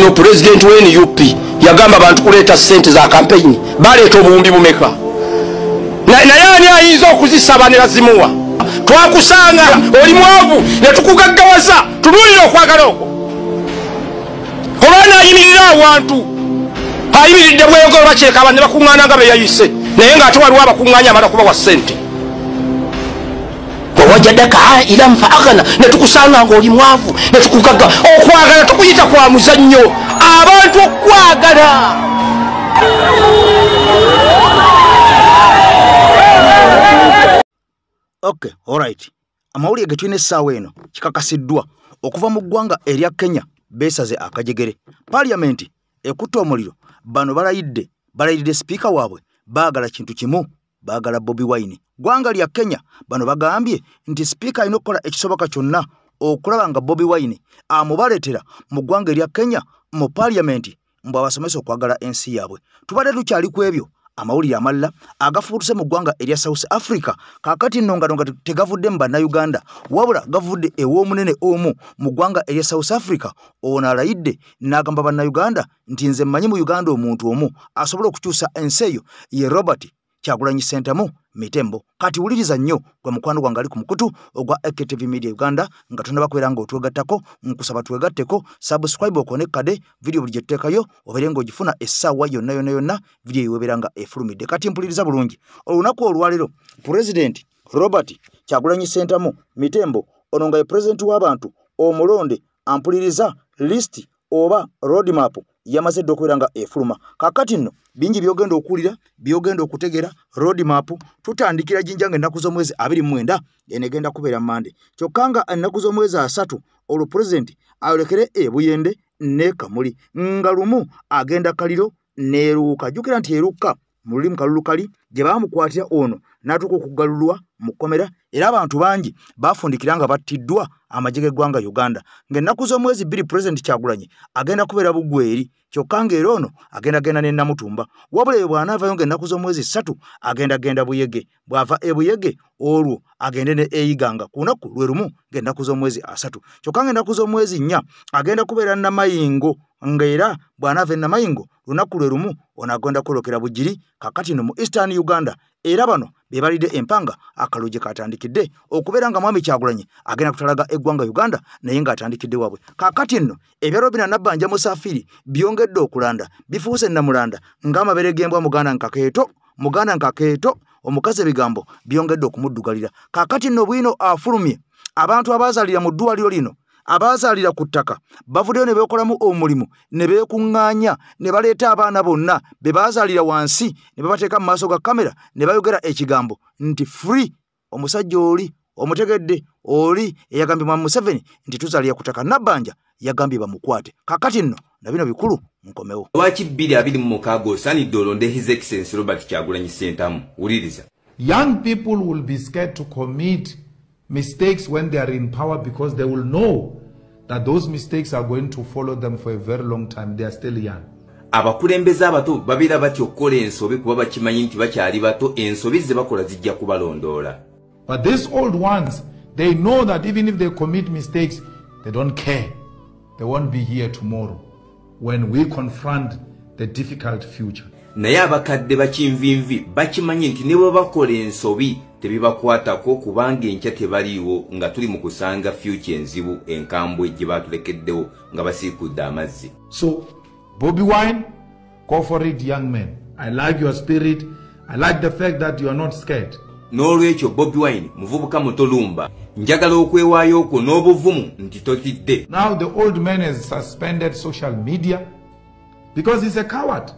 Ono pulezidenti wa NUP yagamba abantu kuleeta ssente za kampeyini, baleeta obuwumbi bumeka? Naye ani ayinza okuzisaba ne bazimuwa? Twakusanga oli mwavu ne tukugaggawaza. Tunuulira okwagala okwo. Olwana ayimirira awantu, ayimiridde bweyogero bakyeka abantu ne bakuŋŋaana nga be yayise, naye ng'ate waliwo abakuŋŋaanya amala kubawa ssente. Wawajadaka ailan fa aghna, ne tukusanga ng'oli mwavu ne tukugagga. Okwagala tukuyita kwa muzannyo, abantu okwagala. Okay, alright. Amawulire ge tulina essaawa eno kikakasiddwa okuva mu ggwanga erya Kenya beesaze akajegere. Paaliyamenti ekutte omuliro, bano balayiridde sipiika waabwe, baagala kintu kimu, baagala Bobi Wine. Ggwanga lya Kenya bano bagambye nti sipiika alina okukola ekisoboka kyonna okulaba nga Bobi Wine amubaleetera mu ggwanga erya Kenya mu paaliyamenti mbu abasomesa okwagala ensi yaabwe. Tubadde tukyali ku ebyo amawulire amalala agafuutuse mu ggwanga erya South Africa kaakati nno nga tegavudde mu bannayuganda wabula gavudde ew'omunene omu mu ggwanga erya South Africa. Ono alayidde n'agamba bannayuganda nti nze mmanyi mu Uganda omuntu omu asobola okukyusa ensi eyo ye Robert Kyagulanyi Ssentamu Mitembo. Kati wuliriza nnyo gwe mukwano gwange ali ku mukutu ogwa AKTV Media Uganda, nga tonaba kubeera ng'otwegattako, nkusaba twegatteko, subscribe okone kade video buli gye tuteekayo obeere ng'ogifuna essaawa yonna yonna yonna video ewebeera nga efulumidde. Kati mpuliriza bulungi. Olunaku olwaleero Pulezidenti Robert Kyagulanyi Ssentamu Mitembo ono nga ye pulezidenti w'abantu omulonde ampuliriza list oba roadmap yamaze dda okubeera nga efuluma. Kaakati nno bingi by'ogenda okuwulira, by'ogenda okutegeera. Roadmap tutandikira Jinja ng'ennaku z'omwezi 29 eno egenda kubeera Mmande, kyokka nga ennaku z'omwezi 3 olwo pulezidenti ayolekere e Buyende ne Kamuli, nga lumu agenda Kaliro n'eruuka. Jjukira nti eruuka mu lulimu kalulu kali gye baamukwatira ono n'atuuka okuggalulwa mu kkomera, era abantu bangi baafundikira nga battiddwa amagye g'eggwanga Uganda. Ng'ennaku z'omwezi 2 pulezidenti Kyagulanyi agenda kubeera Bugweri, kyokka ng'era ono agenda genda ne Namutumba. Wabula eyo bw'anaavayo ng'ennaku z'omwezi 3 agenda genda Buyege, bw'ava e Buyege olwo agende ne Eiganga ku lunaku lwe lumu ng'ennaku z'omwezi 3, kyokka ng'ennaku z'omwezi 4 agenda kubeera Namayingo, ng'era bw'anaava e Namayingo lunaku lwe lumu ono agenda kwolekera Bugiri. Kaakati nno mu Eastern Uganda era bano be balidde empanga akalulu gye katandikidde okubeera nga Mwami Kyagulanyi agenda kutalaga eggwanga Uganda, naye ng'atandikidde waabwe. Kaakati nno ebya Robina Nabbanja Musafiri byongedde okulanda, bifuuse nnamulanda ng'amabere g'embwa muganda nkakeeto omukazi ebigambo byongedde okumuddugalira. Kaakati nno bwino afulumye abantu abaazaalira mu ddwaliro lino, abaazaalira ku ttaka, bavuddeyo ne beekolamu omulimu ne beekuŋŋaanya ne baleeta abaana bonna be baazaalira wansi ne babateeka mu maaso ga kamera ne bayogera ekigambo nti free omusajja oli omutegedde oli eyagambye Mwami Museveni nti tuzaalira ku ttaka. Nabbanja yagambye bamukwate. Kaakati nno na bino bikulu nkomewo. Lwaki 2026 osaanidde olonde His Excellency Robert Kyagulanyi Ssentamu? Wuliriza. Young people will be scared to commit mistakes when they are in power because they will know that those mistakes are going to follow them for a very long time. They are still young. Abakulembeze abato babeera batya okukola ensobi kuba bakimanyi nti bakyali bato, ensobi ze bakola zijja kubalondoola. But these old ones, they know that even if they commit mistakes, they don't care. They won't be here tomorrow when we confront the difficult future. Naye abakadde bakinvinvi bakimanyi nti ne bwe bakola ensobi tebibakwatako kubanga enkya tebaliiwo nga tuli mu kusanga future enzibu enkambwe gye batulekeddewo nga basiikudde amazzi. So, Bobi Wine, go for it, young man. I like your spirit. I like the fact that you are not scared. N'olwekyo Bobi Wine muvubuka muto lumba, njagala okwewaayo okwo n'obuvumu nti totidde. Now the old man has suspended social media because he's a coward.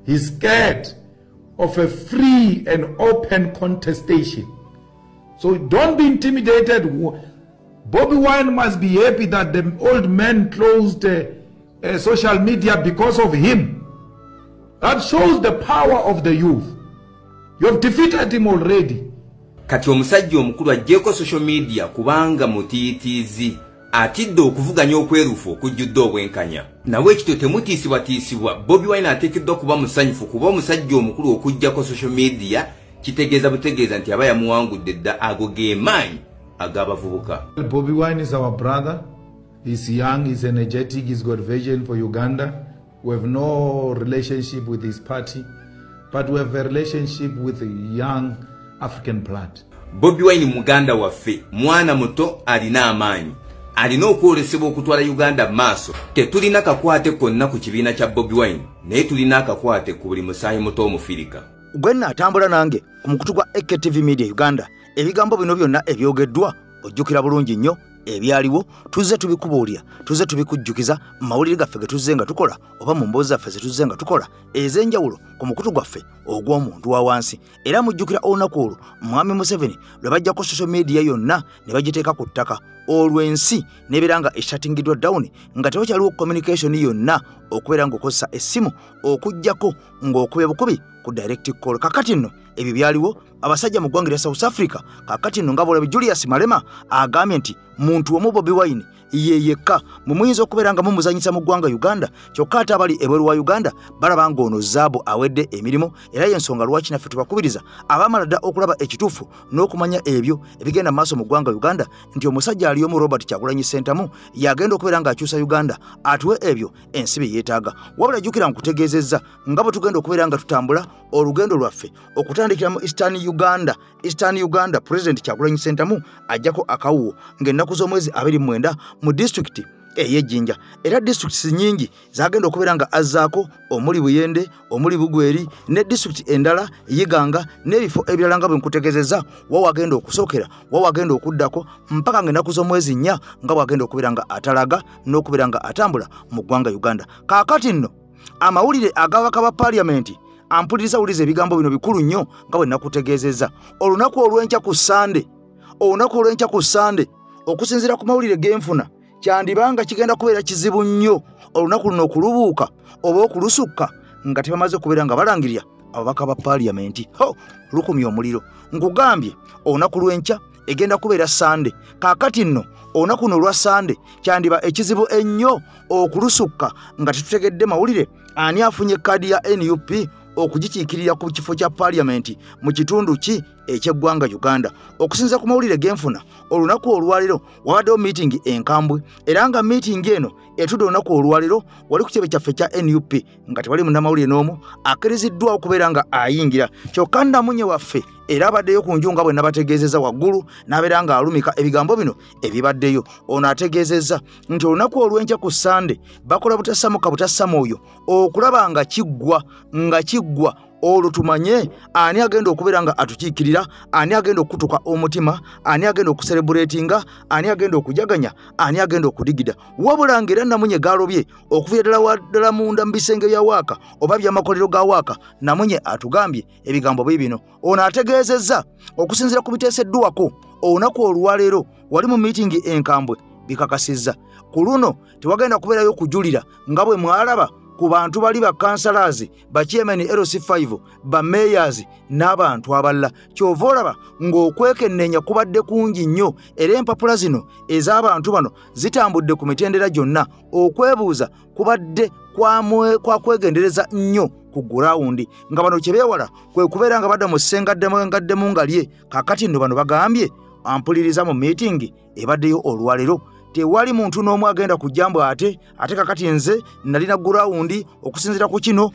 He's scared of a free and open contestation. So don't be intimidated. Bobi Wine must be happy that the old man closed social media because of him. That shows the power of the youth. You have defeated him already. Kati omusajja omukulu aggyeko social media kubanga mutiitiizi, atidde okuvuganya okwerufu okujjudde obwenkanya. Nawe ekito temutiisibwatiisibwa. Bobi Wine ateekeddwa kuba musanyufu kuba omusajja omukulu okuggyako social media kitegeeza butegeeza nti aba yamuwangudde dda. Ago ge maanyi ag'abavubuka. Bobi Wine is our brother. He's young, he's energetic, he's got vision for Uganda. We have no relationship with his party, but we have a relationship with a young African blood. Bobi Wine muganda waffe, mwana muto alina amaanyi, alina okwolesebwa okutwala Uganda maaso. Tetulina kakwate konna ku kibiina kya Bobi Wine, naye tulina akakwate ku buli musaayi muto omufirika. Gwe nnaatambula nange ku mukutu gwa AKTV Media Uganda, ebigambo bino byonna ebyogeddwa ojjukira bulungi nnyo ebyaliwo, tuzze tubikubuulira, tuzze tubikujjukiza mu mawulire gaffe ge tuzze nga tukola oba mu mboozi zaffe ze tuzze nga tukola ez'enjawulo ku mukutu gwaffe ogw'omuntu wa wansi. Era mujjukira olunaku olwo Mwami Museveni lwe bajjako social media yonna ne bagiteeka ku ttaka, olwo ensi n'ebeera nga eshatingiddwa down, nga tewakyaliwo communication yonna okubeera ng'okozesa essimu okuggyako ng'okubya bukubi ku direct call. Kakati nno ebyo byaliwo abasajja mu ggwanga lya South Africa. Kakati nno nga bw'olabye Julius Malema agambye nti muntu omu Bobi Wine ye yekka mwe muyinza okubeera nga mumuzanyisa mu ggwanga Uganda, kyokka ate abali ebweru wa Uganda balaba ng'ono zaabu awedde emirimu. Era y'ensonga lwaki naffe tubakubiriza abaamala dda okulaba ekituufu n'okumanya ebyo ebigenda mu maaso mu ggwanga Uganda nti omusajja ali omu Robert Kyagulanyi Ssentamu yagenda okubeera ng'akyusa Uganda atuwe ebyo ensi bye yeetaaga. Wabula jjukira nkutegeezezza nga bwe tugenda okubeera nga tutambula olugendo lwaffe okutandikira mu Eastern Uganda. Eastern Uganda President Kyagulanyi Ssentamu ajjako akawuwo ng'ennaku z'omwezi 29 mu disitulikiti ey'Ejjinja. Era disitulikiti nnyingi zagenda okubeera nga azzaako, omuli Buyende, omuli Bugweri ne disitulikiti endala Yiganga n'ebifo ebirala nga bwe nkutegeezezza wa wagenda okusookera, wa wagenda okuddako mpaka ng'ennaku z'omwezi 4 nga bw'agenda okubeera nga atalaga n'okubeera nga atambula mu ggwanga Uganda. Kaakati nno amawulire ag'ababaka ba paaliyamenti, ampuliriza wuliza ebigambo bino bikulu nnyo nga bwe nakutegeezezza. Olunaku olw'enkya ku Sande, olunaku olw'enkya ku Sande, okusinziira ku mawulire g'enfuna, kyandibanga kigenda kubeera kizibu nnyo olunaku luno okulubuuka oba okulusukka nga tebamaze kubeera nga balangirira ababaka ba paaliyamenti. Ho, lukumya omuliro. Nkugambye olunaku lw'enkya egenda kubeera Sande. Kaakati nno olunaku luno olwa Sande kyandiba ekizibu ennyo okulusukka nga tetutegedde mawulire ani afunye kaadi ya NUP okugikiikirira ku kifo kya paaliyamenti mu kitundu ki eky'eggwanga Uganda. Okusinziira ku mawulire g'enfuna, olunaku olwaleero wabaddewo miitingi enkambwe, era nga miitingi eno etudde olunaku olwaleero wali ku kitebe kyaffe ekya NUP nga tewali munnamawulire n'omu akkiriziddwa okubeera nga ayingira. Kyokka Nnamunye waffe era abaddeyo ku nju nga bwe nabategeezezza waggulu n'abeera ng'alumika ebigambo bino ebibaddeyo. Ono ategeezezza nti olunaku olw'enkya ku Sande bakola butassamuka butassa mwoyo okulaba nga kiggwa nga kiggwa, olwo tumanye ani agenda okubeera nga atukiikirira, ani agenda okutuka omutima, ani agenda okuserebuletinga, ani agenda okujaganya, ani agenda okudigida. Wabula ng'era Namunye galobye okuviira ddala ddala munda mu bisenge bya waaka oba by'amakolero ga waaka. Namunye atugambye ebigambo bye bino. Ono ategeezezza okusinziira ku biteeseddwako olunaku olwaleero wali mu miitingi enkambwe bikakasizza ku luno tewagenda kubeerayo kujulira nga bwe mwalaba ku bantu bali ba kansalaazi, ba chairman LC5, ba mayors n'abantu abalala. Kyova olaba ng'okwekenneenya kubadde kungi nnyo, era empapula zino ez'abantu bano zitambudde ku mitendera gyonna. Okwebuuza kubadde kwa kwegendereza nnyo ku gurawundi, nga bano kye beewala kwe kubeera nga badda mu ssengaddemu nga lye. Kaakati nno bano bagambye ampuliriza mu miitingi ebaddeyo olwaleero tewali muntu n'omu agenda kujja mbu ate kakati nze nalina gurawundi okusinziira ku kino,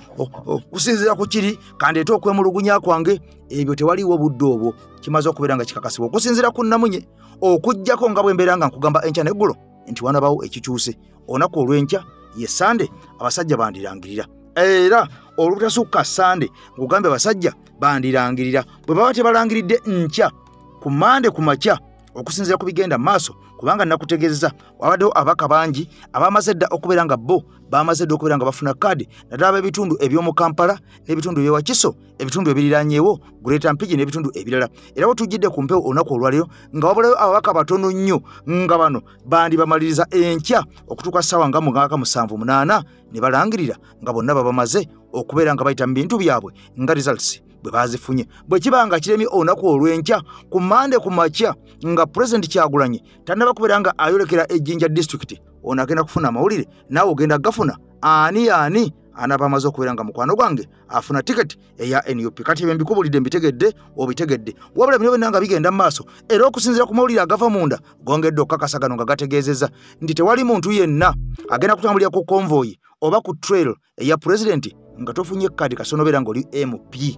okusinziira ku kiri, kandeete okwemulugunya kwange. Ebyo tewaliwo budde obwo, kimaze okubeera nga kikakasibwa okusinziira ku Namunye, okuggyako nga bwe mbeera nga nkugamba enkya n'eggulo nti wanabawo ekikyuse. Olunaku olw'enkya ye Sande abasajja bandirangirira, era olutasukka Sande nkugambye abasajja bandirangirira. Bwe baba tebalangiridde nkya ku Mande ku makya okusinziira ku bigenda maaso, kubanga nakutegeezezza wabaddewo ababaka bangi abamaze dda okubeera nga bo bamaze dda okubeera nga bafuna kaadi, naddala ab'ebitundu eby'omu Kampala n'ebitundu eby'ewakiso, ebitundu ebiriranyeewo Greater Mpigi n'ebitundu ebirala. Era bwe tujjidde ku mpewo olunaku olwaleero nga wabulayo ababaka batono nnyo nga bano bandibamaliriza enkya okutuuka ssaawa nga 6:78 ne balangirira nga bonna babamaze okubeera nga bayita mu bintu byabwe nga results bwe bazifunye. Bwe kiba nga kiremye olunaku olw'enkya ku Mande ku makya nga Pulezidenti Kyagulanyi tannaba kubeera nga ayolekera Ejjinja disitulikiti, ono agenda kufuna amawulire, naawe ogenda gafuna ani ani anaaba amaze okubeera nga mukwano gwange afuna tiketi eya NUP. Kati ebyo mbikubulidde, mbitegedde, obitegedde. Wabula bino byonna nga bigenda mu maaso, era okusinziira ku mawulire agava munda gongedde okukakasa gano nga gategeezezza nti tewali muntu yenna agenda kutambulira ku convoy oba ku trail eya pulezidenti nga tofunye kaadi kasonobeera ng'oli MP,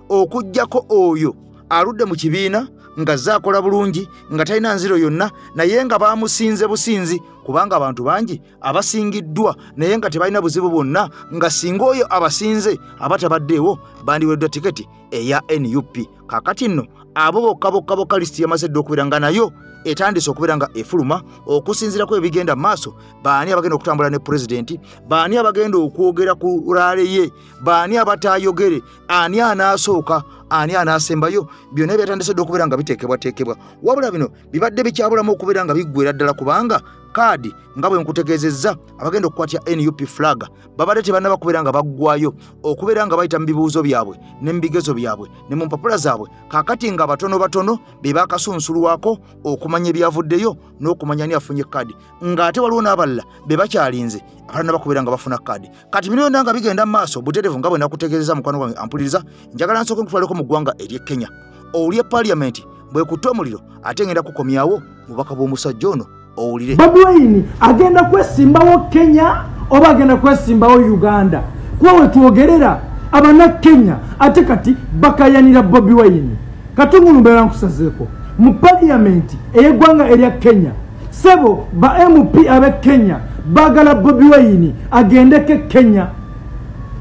okuggyako oyo aludde mu kibiina nga zaakola bulungi nga talina nziro yonna, naye nga bamusinze businzi, kubanga abantu bangi abasingiddwa naye nga tebalina buzibu bwonna, nga singa oyo abasinze abatabaddeewo bandiweddwa tiketi eya NUP. Kaakati nno abo bokka bokka bokka lisiti yamaze dda okubeera nga nayo etandise okubeera nga efuluma okusinziira ku ebigenda mu maaso. Baani abagenda okutambula ne pulezidenti, baani abagenda okwogera ku rally ye, baani abatayogere, ani anaasooka, ani anaasembayo, byonna byatandise dda okubeera nga biteekebwateekebwa. Wabula bino bibadde bikyabulamu okubeera nga biggwera ddala, kubanga kaadi nga bwe nkutegeezezza abagenda okukwatya NUP flag babadde tebannaba kubeera nga baggwayo okubeera nga bayita mu bibuuzo byabwe ne mu bigezo byabwe ne mu mpapula zaabwe. Kaakati nga batono batono be bakasunsulwako okumanya ebyavuddeyo n'okumanya ani afunye kaadi, ng'ate waliwo n'abalala be bakyalinze abalannaba kubeera nga bafuna kaadi. Kati bino byonna nga bigenda mu maaso butereevu nga bwe nakutegeezezza mukwano gwange ampuliriza, njagala nsooke nkutwaleko mu ggwanga ery'e Kenya owulye paaliyamenti bwekutte omuliro, ate ngenda kukomyawo mubaka bw'omusajja ono owulire. Bobi Wine agenda kwesimbawo Kenya oba agenda kwesimbawo Uganda? Kuba wetwogerera abana Kenya ate kati bakayanira Bobi Wine. Katungulu mbeera nkusazeeko mu paliyamenti ey'eggwanga erya Kenya, sebo ba MP ab'e Kenya baagala Bobi Wine agendeko e Kenya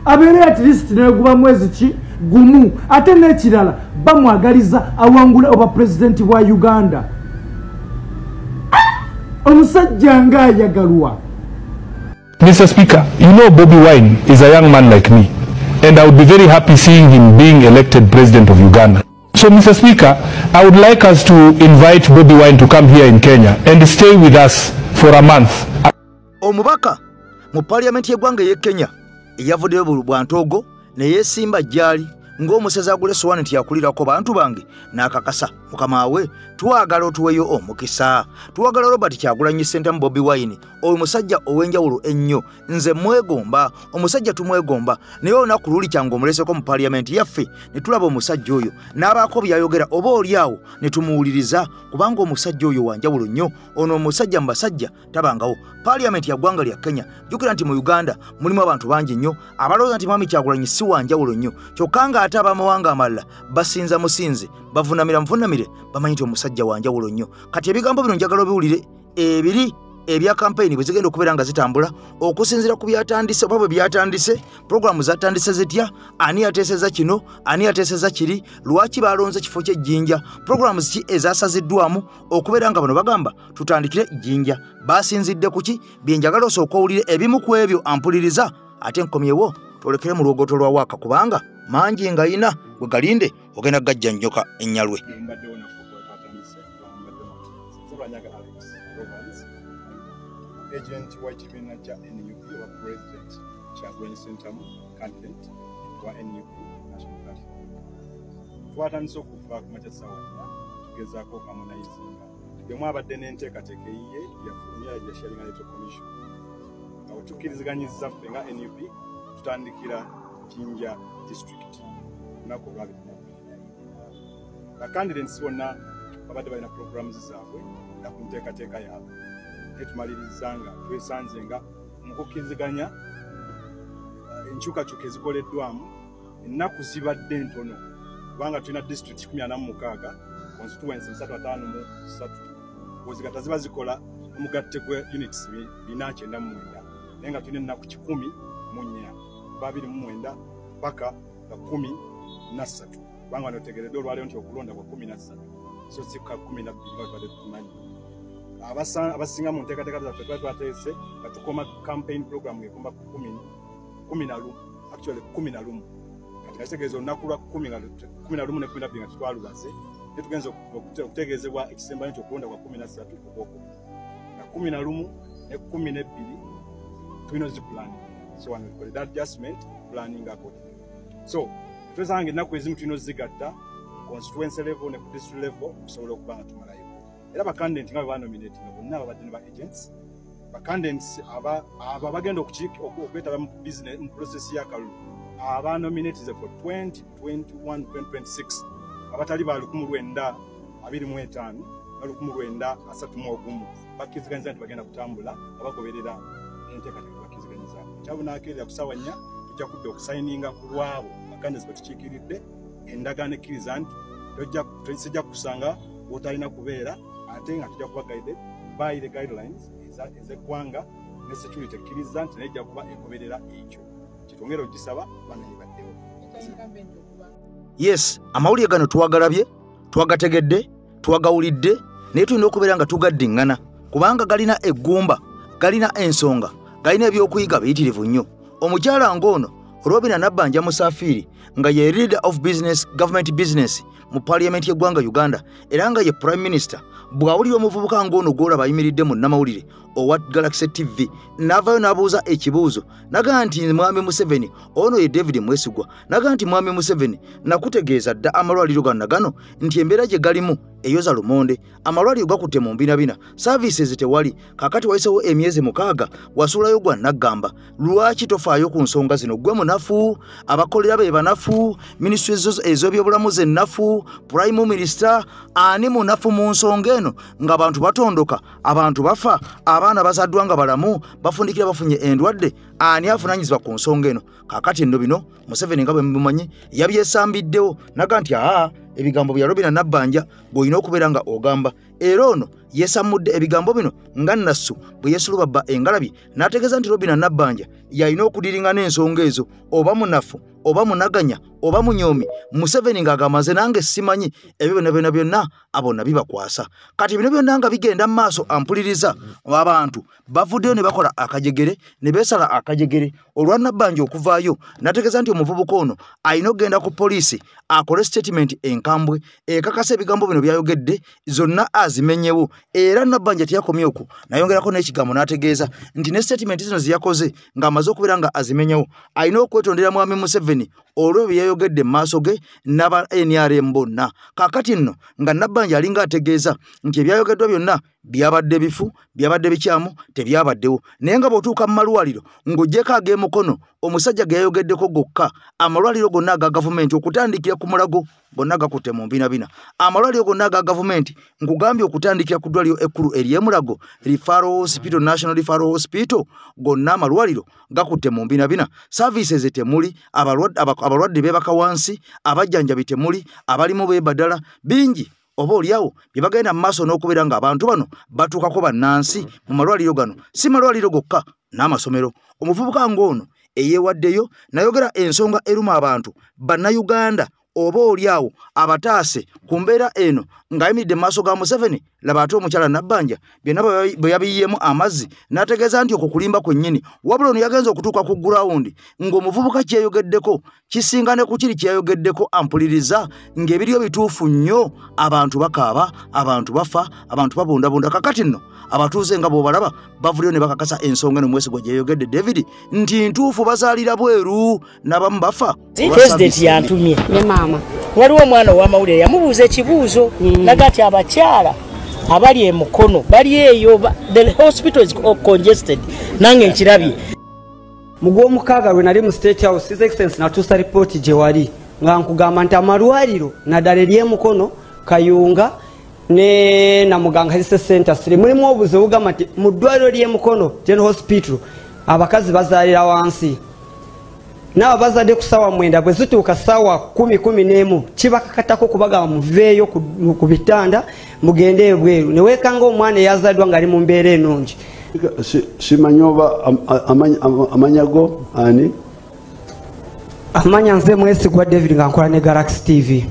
abeere at least neguba mwezi ki gumu, ate n'ekirala bamwagaliza awangule oba pulezidenti bwa Uganda. Omusajja ng'ayagalwa. Mr. Speaker, you know Bobi Wine is a young man like me, and I would be very happy seeing him being elected president of Uganda. So, Mr. Speaker, I would like us to invite Bobi Wine to come here in Kenya and stay with us for a month. Omubaka mu parliament y'eggwanga ey'e Kenya eyavuddeyo bwantogo ne yeesimba gy'ali ng'omusezi agula essowaani nti yakulirako bantu bange, n'akakasa mukama we twagala otuweeyo omukisa, twagala Robert Kyagulanyi Ssentamu Bobi Wine, oyo musajja ow'enjawulo ennyo, nze mwegomba, omusajja tumwegomba, naye olunaku luli kyangu omuleseko mu paaliyamenti yaffe ne tulaba omusajja oyo n'abaako by'ayogera oba oli awo ne tumuwuliriza, kubanga omusajja oyo wa njawulo nnyo. Ono omusajja mu basajja tabangawo. Paaliyamenti ya ggwanga lya Kenya, jjukira nti mu Uganda mulimu abantu bangi nnyo abalowooza nti Mwami Kyagulanyi si wa njawulo nnyo, kyokka nga ate abamawanga amalala basinza musinze, bavunamira muvunamire, bamanyi nti omusajja wa njawulo nnyo. Kati ebigambo bino njagala obiwulire ebiri ebya kampeyini bwe zigenda okubeera nga zitambula okusinziira ku byatandise oba bwe byatandise, puroguramu zatandise zitya, ani yateesezza kino, ani yateesezza kiri, lwaki balonze kifo ky'ejjinja, puroguramu ki ezasaziddwamu okubeera nga bano bagamba tutandikire jjinja, basinzidde ku ki? Bye njagala osooka owulire ebimu ku ebyo ampuliriza, ate nkomyewo twolekere mu lwogoto lwa waaka, kubanga mangi ngayina gwe galinde ogenda gajja nnyoka ennyalwe. Agent wa kibiina kya NUP oba President Kyagulanyi Ssentamu candidate wa NUP National Platform. Twatandise okuva ku makya ssaawa nnya tugezaako okuharmonizinga. Buli abadde n'enteekateeka eyiye yafulumya yasharinga Electoral Commission. Awo tukkiriziganyizza ffe nga NUP tutandikira Jinja District olunaku olwa 2024. Ba candidates bonna babadde balina programs zaabwe na ku nteekateeka yaabwe. Tumaliriza nga twesanze nga mu kukkiriziganya enkyukakyuka ezikoleddwamu ennaku zibadde ntono, kubanga tulina district 146, constituency 353, ozigatta ziba zikola omugatte gwe units 499, naye nga tulina ennaku 104, 29 paka 13, kubanga wano otegeredde olwaleero nti okulonda kwa 13 so si ka 12 nga tubadde tumanyi. Abasinga mu nteekateeka zaffe twali twateese nga tukoma campaign program ng'ekoma ku 11, actually 11. Kati nga kitegeeza olunaku lwa 11 ne 12 nga tetwalubaze, naye tugenze okutegeezebwa ekisembayo nti okulonda kwa 13 ogwokubiri, nga 11 ne 12 tulina ozipulaninga. So wano tukoledde adjustment planning accordingly. So twesanga ennaku ezimu tulina ozigatta constituency level ne ku district level okusobola okuba nga tumalayo. Era ba candidate nga bwe banominatinga bonna babadde ne ba agents Bacandidates aba bagenda okwetaba mu business mu process y'akalulu aba nominated for 2021 2026 abatali ba 1925 na 1931 bakkiriziganyizza nti bagenda kutambula abagoberera enteekateeka bakkiriziganyizza. Kyabunakeerera ku ssaawa 4 tujja kudda okusayininga ku lwabo bacandidates betukiikiridde endagaano ekkiriza nti tojja kusanga w'otalina kubeera, ate nga tujja kuba guided by the guidelines ez'eggwanga ne security ekkiriza nti naye ejja kuba egoberera ekyo. Kitwongere ogisaba banayibaddewo. Yes, amawulire gano twagalabye, twagategedde, twagawulidde, naye tulina okubeera nga tugaddiŋŋana kubanga galina eggumba, galina ensonga, galina ebyokuyiga biyitirivu nnyo. Omukyala ng'ono Robinah Nabbanja Musafiri nga ye leader of business, government business mu parliament y'eggwanga Uganda era nga ye prime minister, bw'awulira omuvubuka ng'ono gw'olaba ayimiridde mu nnamawulire owa Galaxy TV n'avaayo n'abuuza ekibuuzo n'agamba nti Mwami Museveni, ono ye David Mwesigwa, n'agamba nti Mwami Museveni, nakutegeeza dda amalwaliro gano gano nti embeera gye galimu eyoza lumonde, amalwaliro gakutte mu mbinabina, services tewali, kaakati wayisewo emyezi 6 wasuulayo gwa naggamba. Lwaki tofaayo ku nsonga zino? Gwe munafu, abakolera be banafu, ministries ez'ebyobulamu ze nnafu, prime minister ani munafu mu nsonga eno ng'abantu batondoka, abantu bafa, abaana bazaddwa nga balamu, bafundikira bafunye endwadde, ani avunaanyizibwa ku nsonga eno? Kaakati nno bino Museveni nga bwe mubimanyi yabyesambiddewo naga nti aa ebigambo bya Robinah Nabbanja bw'olina okubeera nga ogamba. Era ono yeesammudde ebigambo bino nga Nassu bwe yeesulubabba engalabi n'ategeeza nti Robinah Nabbanja yalina okudiringa n'ensonga ezo, oba munafu oba munaganya oba munyoomi. Museveni ng'agamba nze nange simanyi ebyo byonna byonna byonna abo nabibakwasa. Kati bino byonna nga bigenda mu maaso, ampuliriza, abantu bavuddeyo ne bakola akajegere ne beesala akajegere olwa Nabbanja okuvaayo n'ategeeza nti omuvubuka ono alina okugenda ku poliisi akole statement enkambwe ekakasa ebigambo bino by'ayogedde zonna azimenyewo. Era Nabbanja teyakomye okwo, n'ayongerako n'ekigambo n'ategeeza nti ne statement zino ze yakoze ng'amaze okubeera nga azimenyewo alina okwetondera Mwami Museveni olw'ebyo bye yayogedde mu maaso ge n'aba NRM bonna. Kaakati nno nga Nabbanja alinga ategeeza nti ebyayogeddwa byonna byabadde bifu, byabadde bikyamu, tebyabaddewo. Naye nga bw'otuuka mu malwaliro ng'oggyeko ag'emukono omusajja ge yayogeddeko gokka, amalwaliro gonna aga gavumenti okutandikira ku Mulago gonna gakutte mu mbinabina. Amalwaliro gonna aga gavumenti nkugambye okutandikira ku ddwaliro ekkulu ery'e Mulago, Referral Hospital, National Referral Hospital, gonna amalwaliro gakutte mu mbinabina. Services temuli, abalwadde beebaka wansi, abajjanjabi temuli, abalimu beebadala bingi oba oliawo bye bagenda mu maaso n'okubeera ng'abantu bano batuukako bannansi mu malwaliro gano. Si malwaliro gokka, n'amasomero. Omuvubuka ng'ono eyeewaddeyo n'ayogera ensonga eruma abantu bannayuganda oba oliawo abataase ku mbeera eno ng'ayimiridde mu maaso ga Museveni. Laba ate omukyala Nabbanja byonna bwe yabiyiyeemu amazzi n'ategeeza nti okwo kulimba kwennyini. Wabula ono yagenze okutuuka ku gurawundi ng'omuvubuka kyeyogeddeko kisinga ne ku kiri kyeyogeddeko ampuliriza ng'ebiriyo bituufu nnyo. Abantu bakaaba, abantu bafa, abantu babundabunda. Kakati nno abatuuze nga bw'obalaba bavuddeyo ne bakakasa ensonga eno Mwesigwa gyeyogedde David nti ntuufu, bazaalira bweru n'abamu bafa. Pulezidenti yantumye ne maama. Waliwo omwana ow'amawulire yamubuuza ekibuuzo naga nti abakyala abali e Mukono bali eyo, the hospital is congested. Nange nkirabye. Mu gw'omukaaga lwe nali mu State House, His Excellence, natuusa ripooti gye wali nga nkugamba nti amalwaliro naddala ery'emukono, Kayunga ne Namuganga Health Center siri mulimu obuzibu. Bugamba nti mu ddwaliro ly'emukono General Hospital abakazi bazaalira wansi, naabo bazadde ku ssaawa 9, bwe zituuka ssaawa 10, 11, kibakakatako kubagamba muveeyo ku bitanda mugende ebweru, ne weekanga omwana eyazaddwa ng'ali mu mbeera ennungi. Simanyi oba amanya go ani? Amanya nze Mwesigwa David nga nkola ne Galaxy TV.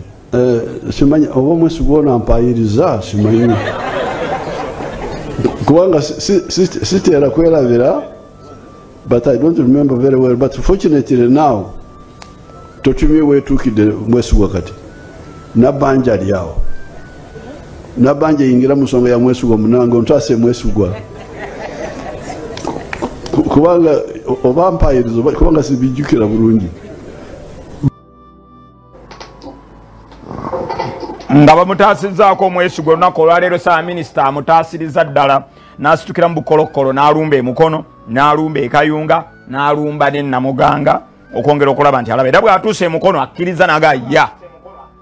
Simanyi oba Omwesigwa ono ampayiriza, simanyi, kubanga sitera kwerabira, but I don't remember very well. But fortunately now totumye wetuukidde Mwesigwa. Kati Nabbanja ali awo. Nabbanja eyingira mu nsonga ya Mwesigwa munange ontwase Mwesigwa, kubanga oba mpayiriza, kubanga sibijjukira bulungi. Nga bamutaasizzaako Omwesigwa olunaku olwaleero, Ssaabaminisita amutaasiriza ddala n'asitukira mu bukolokolo n'alumba emukono, n'alumba ekayunga, n'alumba ne Namuganga okwongera okulaba nti alaba. Era bw'atuuse emukono akkiriza naga ya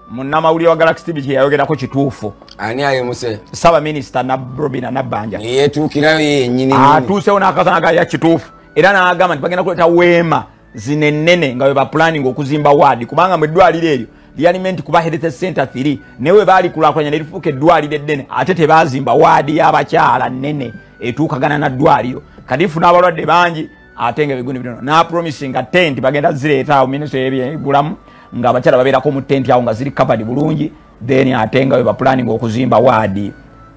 munnamawulire wa Galaxy TV kye yayogerako kituufu. Ani ayemuse? Ssaabaminisita Robinah Nabbanja yeetuukirayo yennyini, atuusewo n'akasa naga ya kituufu, era n'agamba nti bagenda kuleeta weema zino ennene nga bwe bapulaninga okuzimba waadi, kubanga mu eddwaliro eryo lyali meant kuba health center 3, naye we baalikulaakulanya ne lifuuka eddwaliro eddene, ate tebaazimba waadi y'abakyala nnene etuukagana na ddwaliro. Kati lifuna abalwadde bangi ate nga ebigundi bitono. N'apromisinga tent bagenda zireeta awo minisitule y'ebyobulamu ng'abakyala babeerako mu tent awo nga ziri covered bulungi, then ate nga we bapulaninga okuzimba waadi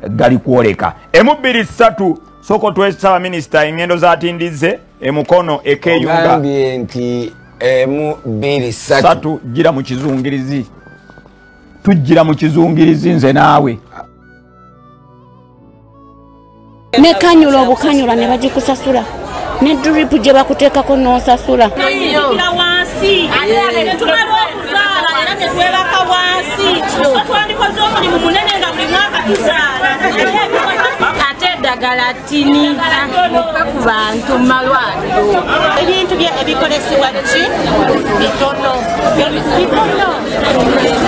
gali kwoleka. 1 2 3 soko twesaba minisita engendo zatindize emukono ekeyunga. Ogambye nti 1 2 3 gira mu kizungirizi, tujjira mu kizungirizi nze naawe. Nekanyula obukanyula ne bagikusasula, ne drip gye bakuteekako n'osasula. Wansi tumala okuzaala era ne twebaka wansi, so twandikoze omulimu munene nga buli mwaka tuzaala. Ate eddagala ttini mufe ku bantu mu malwaliro. Ebintu ebikolesebwa ki bitono bitono,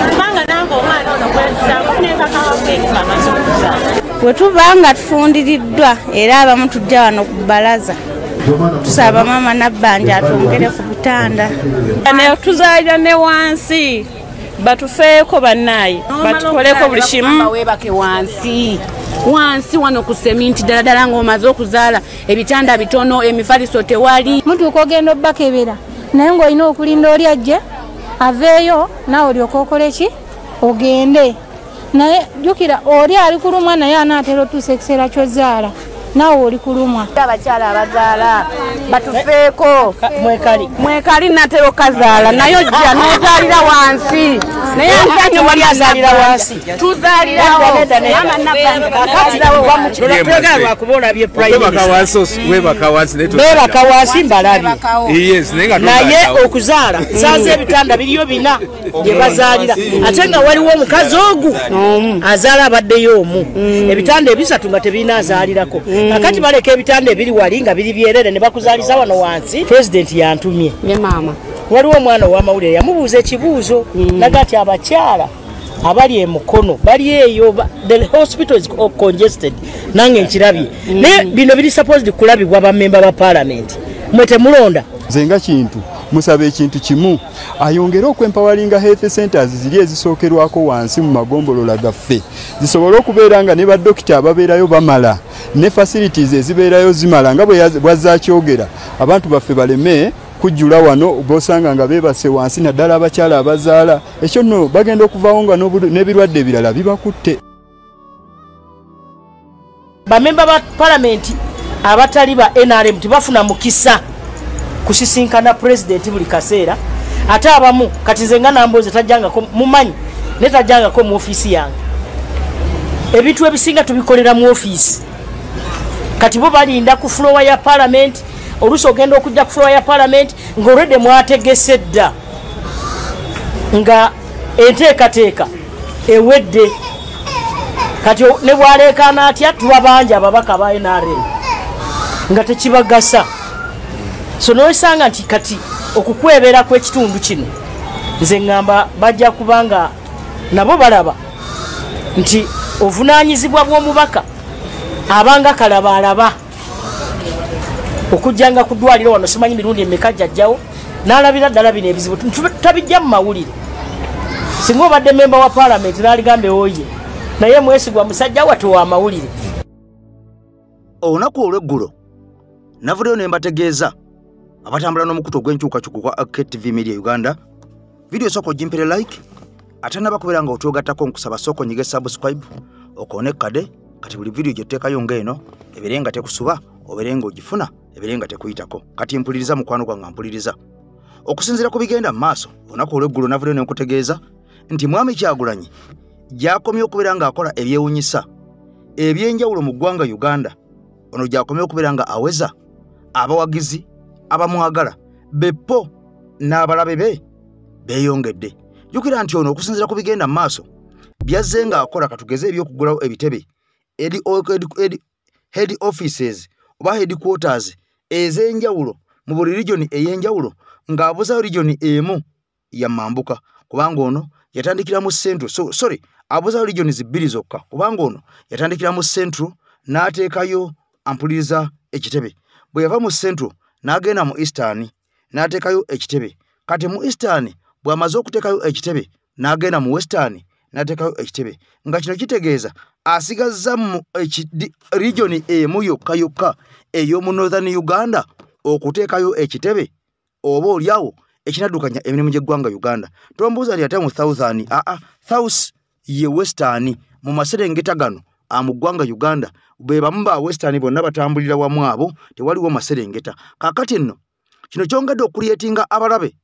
kubanga nange omwana ono gwensanga nenkakawakeka amaze okuzaala. Bwe tuba nga tufundiriddwa era abamu tujja wano ku bbalaza, tusaba maama Nabbanja atwongere ku butanda. Tuzaalira ne wansi, batufeeko bannaaye, batukoleko buli kimu. Weebake wansi wansi wano ku seminti ddala ddala ng'omaze okuzaala, ebitanda bitono, emifaliso tewali. Mutuuka ogenda obbakebera naye ng'olina okulinda oli ajje aveeyo naawe olyoke okole ki ogende. Naye jjukira oli ali kulumwa naye anaatera otuusa ekiseera ky'ozaala, naawe oli kulumwa. Abakyala abazaala batufeeko, mwekali natera okazaala naye ojja n'ozaalira wansi, naye wali azaalira wansi, tuzaalirawo. Lwakuba olabye beebaka wansi mbalabye, naye okuzaala nsanze ebitanda biriyo 4 gye bazaalira, ate nga waliwo omukazi ogu azaala abaddeyo omu, ebitanda 3 nga tebirina azaalirako. Kakati baleka ebitanda ebiri wali nga biri byerere ne bakuzaaliza wano wansi. Pulezidenti yantumye, waliwo omwana ow'amawulire yamubuuza ekibuuzo naga nti abakyala abali emukono bali eyo, the hospital is congested, nange nkirabye. Naye bino biri supposed kulabibwa bammemba ba parliament, mwe temulonda. Nze nga kintu musaba ekintu kimu, ayongere okwempawalinga health centers ziri ezisookerwako wansi mu magombolola gaffe, zisobole okubeera nga ne badokita ababeerayo bamala ne facilities ezibeerayo zimala, nga bwazaakyogera abantu baffe baleme kujjula wano bosanga nga beebase wansi, naddala abakyala abazaala. Ekyo nno bagenda okuvaawo nga n'ebirwadde ebirala bibakutte. Bamemba ba palamenti abatali ba NRM tebafuna mukisa kusisinkana pulezidenti buli kaseera, ate abamu kati nze nga Nambooze tajjangako mumanyi naye tajjangako mu ofiisi yange. Ebintu ebisinga tubikolera mu ofiisi, kati bo balinda ku floor ya palamenti. Oluusi ogenda okujja ku floor ya palamenti ng'olwedde mwategese dda nga enteekateeka ewedde. Kati ne bwaleekaana atya, tuba bangi ababaka ba NRM nga tekibagasa. So n'osanga nti kati okukwebera kw'ekitundu kino nze ŋŋamba bajja kubanga nabo balaba nti ovunaanyizibwa bw'omubaka abanga kalaba alaba okujjanga ku ddwaliro wano simanyi mirundi emeka jjajjawo n'alabira ddala bino ebizibu tabijja mu mawulire. Singa obadde memba wa paalamenti n'aligambe oye, naye Mwesigwa musajja wattu wa mawulire. Olunaku olw'eggulo navuddeyo ne mbategeeza abatambula n'omukutu ogw'enkyukakyuka gwa KTV Media Uganda. Vidiyo sooka ogimpere like, ate nabakubeera nga otwegattako nkusaba sooka onyige subscribe okoone kade, kati buli vidiyo gye tuteekayo ng'eno ebeere nga tekusuba, obeere ng'ogifuna, ebeere nga tekuyitako. Kati mpuliriza mukwano gwange, mpuliriza. Okusinziira ku bigenda mu maaso, olunaku olw'eggulo navuddeyo ne nkutegeeza nti Mwami Kyagulanyi gy'akomye okubeera ng'akola ebyewunyisa ebyenjawulo mu ggwanga Uganda. Ono gy'akomye okubeera nga aweza abawagizi abamwagala beppo n'abalabe be beeyongedde. Jjukira nti ono okusinziira ku bigenda mu maaso Byazze ng'akola katugeze eby'okugulawo ebitebe, head offices oba headquarters ez'enjawulo mu buli region ey'enjawulo, ng'abuzayo region emu ya Mambuka, kubanga ono yatandikira mu Central. So sorry, abuzayo regions bbiri zokka, kubanga ono yatandikira mu Central n'ateekayo ampuliriza ekitebe. Bwe yava mu Central n'agenda mu Eastern n'ateekayo ekitebe. Kati mu Eastern bw'amaze okuteekayo ekitebe n'agenda mu Western n'ateekayo ekitebe, nga kino kitegeeza asigazza mu region emu yokka yokka ey'omu Northern Uganda okuteekayo ekitebe oba oliawo ekinaddukanya emirimu gy'eggwanga Uganda. Tombuuza nti ate mu Southern, aa, South ye Western. Mu maserengeta gano mu ggwanga Uganda be bamu ba Western bonna batambulira wamu, abo tewaliwo maserengeta. Kaakati nno kino kyongedde okucreatinga abalabe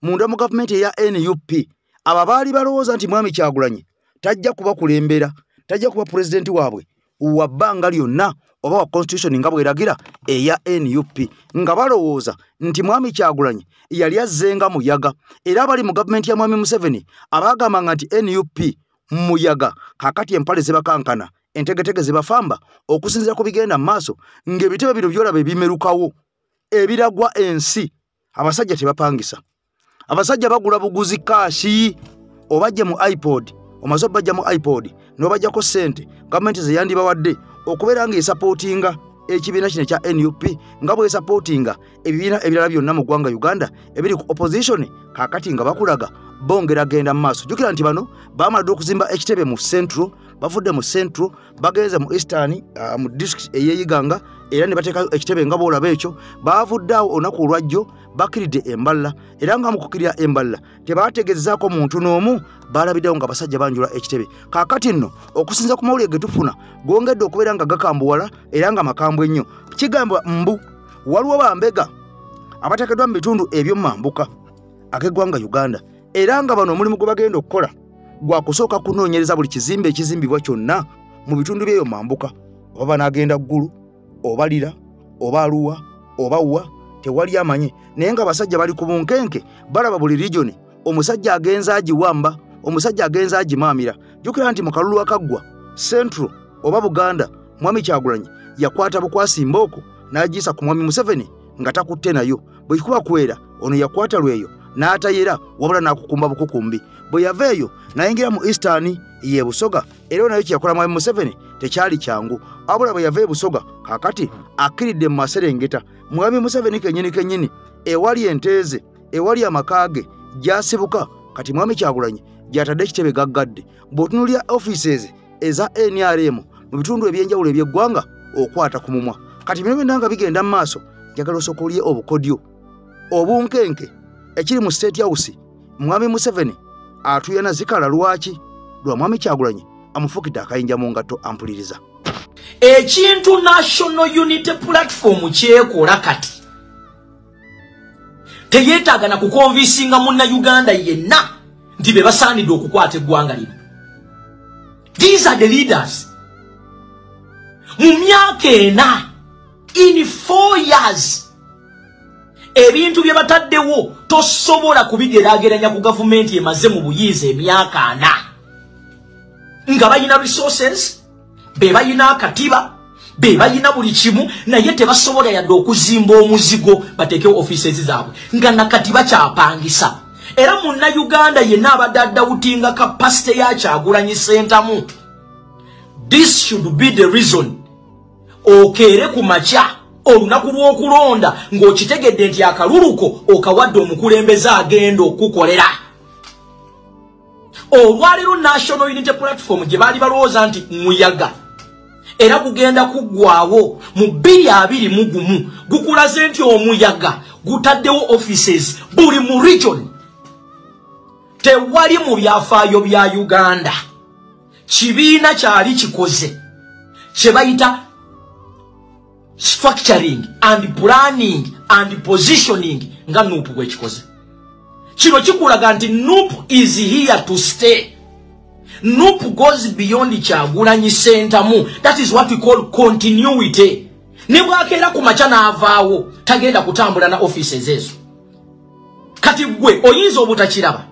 munda mu gavumenti eya NUP, abo baali balowooza nti Mwami Kyagulanyi tajja kubakulembera, tajja kuba pulezidenti waabwe wa bbanga lyonna oba wa constitution nga bweragira eya NUP, nga balowooza nti Mwami Kyagulanyi yali azzenga muyaga. Era abali mu gavumenti ya Mwami Museveni abaagambanga nti NUP muyaga, kaakati empale zibakankana, entegetege zibafamba okusinziira ku bigenda mu maaso, ng'ebitebe bino byolaba ebimerukawo ebiragwa ensi. Abasajja tebapangisa, abasajja bagula buguzi cash. Obajje mu iPod, omaze obajja mu iPod n'obajjako ssente gavumenti ze yandibawadde okubeera ng'esupportinga ekibiina kino ekya NUP nga bwesupportinga ebibiina ebirala byonna mu ggwanga Uganda ebiri ku opposition. Kaakati nga bakulaga bongera genda mu maaso. Jjukira nti bano baamalidde okuzimba ekitebe mu Central, bavudde mu Central bagenze mu Eastern, mu district ey'e Iganga, era ne bateekayo ekitebe nga bw'olaba ekyo. Baavudde awo olunaku olwajjo bakiridde emballa, era nga mu kukirira emballa tebaategeezaako muntu n'omu. Baalabiddewo nga abasajja banjula ekitebe. Kaakati nno okusinza ku mawulire ge tufuna gongedde okubeera nga gakambuwala era nga makambwe ennyo, kigambwa mbu waliwo bambega abateekeddwa mu bitundu eby'omu ag'eggwanga Uganda, era nga bano omulimu gwe bagenda okukola gwa kusooka kunoonyereza buli kizimbe ekizimbibwa kyonna mu bitundu by'eyo mambuka, oba banaagenda Ggulu oba Lira oba Aluwa oba wa, tewali amanyi. Naye nga abasajja bali ku bunkenke, balaba buli region omusajja agenza agiwamba, omusajja agenza agimaamira. Jjukira nti mu kalulu akaggwa Central oba Buganda, Mwami Kyagulanyi yakwata bukwasi mbooko n'agiyisa ku Mwami Museveni nga takutte nayo. Bwe kikuba kwera ono yakwata lweyo n'atayera, wabula n'akukumba bukukumbi. Bwe yava eyo n'ayingira mu Eastern ye Busoga, era nayo kye yakola Mwami Museveni tekyali kyangu. Wabula bwe yava e Busoga, kaakati akkiridde mu maserengeta. Mwami Museveni kennyini kennyini ewali enteeze, ewali amaka ge gy'asibuka, kati Mwami Kyagulanyi gy'atadde ekitebe gaggadde. Bw'otunuulira offices eza NRM mu bitundu ebyenjawulo eby'eggwanga, okwata ku mumwa. Kati bino byonna nga bigenda mu maaso, njagala osooka olye obukodyo obunkenke ekiri mu State House. Mwami Museveni atuyana zikala lwaki lwa Mwami Kyagulanyi amufuukidde akayinja mu ngatto. Ampuliriza. Ekintu National Unity Platform kyekola kati teyeetaaga na kuconvincinga Munnayuganda yenna nti be basaanidde okukwata eggwanga lino. These are the leaders. Mu myaka 4, in 4 years, ebintu bye bataddewo tosobola kubigeraageranya ku gavumenti emaze mu buyinza emyaka 40, nga balina resources, be balina akatiba, be balina buli kimu, naye tebasobola yadde okuzimba omuzigo bateekewo offices zaabwe, nga nakati bakyapangisa. Era Munnayuganda yenna abadde adoubtinga capacity ya Kyagulanyi Sentamu, this should be the reason okeere ku makya olunaku lw'okulonda ng'okitegedde nti akaluluko okawadde omukulembeze agenda okukolera. Olwaleero National Unity Platform gye baali balowooza nti muyaga era gugenda kuggwawo mu 2021, gukulaze nti omuyaga gutaddewo offices buli mu region. Tewali mu byafaayo bya Uganda kibiina kyali kikoze kye bayita structuring and planning and positioning nga NUP bwekikoze. Kino kikulaga nti NUP is here to stay. NUP goes beyond Kyagulanyi Sentamu. That is what we call continuity. Ne bwakeera ku makya n'avaawo, tagenda kutambula na offices ezo. Kati gwe oyinza obutakiraba,